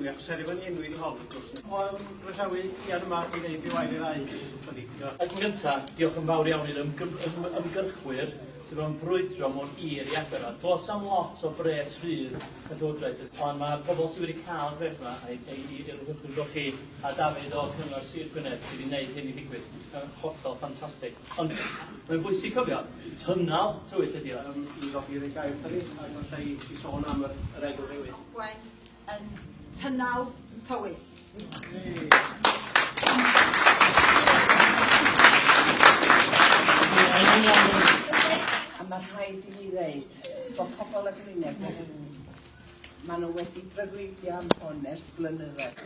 enwi, achos er efo ni enwi di hon, wrth gwrs. O'n groesawu Ian yma i ddeud ryw air neu ddau wrthon ni. Diolch. Ac yn gyntaf, diolch yn fawr iawn i'r ymgyrchwyr sydd mewn brwydro mor hir i adfer o. Does am lot o bres rhydd y Llywodraeth, ond mae pobl sydd wedi cael y pres yma, a i'r ymgyrchwyr chi a Dafydd o Cyngor Sir Gwynedd sydd wedi gwneud hyn i ddigwydd. Mae'n hollol ffantastig. Ond mae'n bwysig cofio, tynnal tywyll ydi o. I ddod i roi gair wrthon ni, ac falle i sôn am yr, yr enw newydd. Ogwen yn Tynnal Tywyll. A mae rhaid i mi ddeud bod pobl y gymuned fel hyn, maen nhw wedi breuddwydio am hwn ers blynyddoedd.